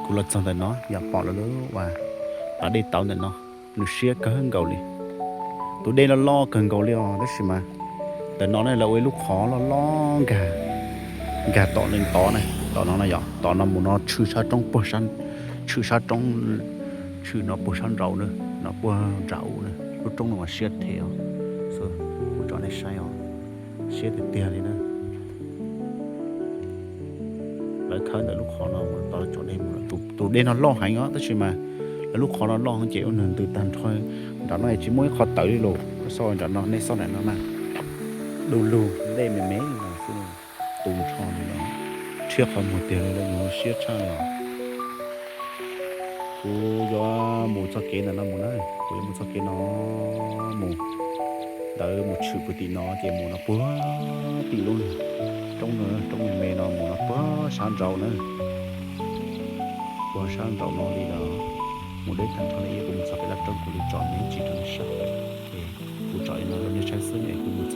Kuv los txog ntawm no yog pom lawv ua pas dej tauv ntawm no, nws siab kawg nkaus li. Tus dej loj loj kawg nkaus li os, tab sis mas ntawm no ne lawv ua ib lub qhov loj loj nkag, nkag tom leej tod na, tom no na yom, tom no mus no tshwm sab roob puag, tshwm sab roob, tshwm no puag sab nraud na, no puag nram u na. Lub roob no mas siab thiab os, kuv tso nej saib os, siab tiag tiag li na. Lawv khawb ntawm lub qhov no mus tod, lawv tsom dej mus. Tus dej no loj heev os, tab sis mas lawv lub qhov no loj ces ua nws ntws tag nrho. Nram no tsis muaj ib qho tawm li los, xauj nram no, nej xauj nram no na, du lug dej me me li no xwb, tu nrho li no, rhiab qhov muag tiag li, lawv nyuag siab tshaj li os. Kuv yuav mus txoj kev ntawm no mus na, kuv yuav mus txoj kev no mus, ntawd mus tshwm puag tim no ces mus no puag tim lub roob, roob me me no mus no puag sab nraud na, puag sab nraud no li lawm. Mus deb tag nrho li, kuv mus txog pem laj roob kuv li tsom me ntsis rau nej saib. Kuv tsom li no rau nej saib xwb ne, kuv mus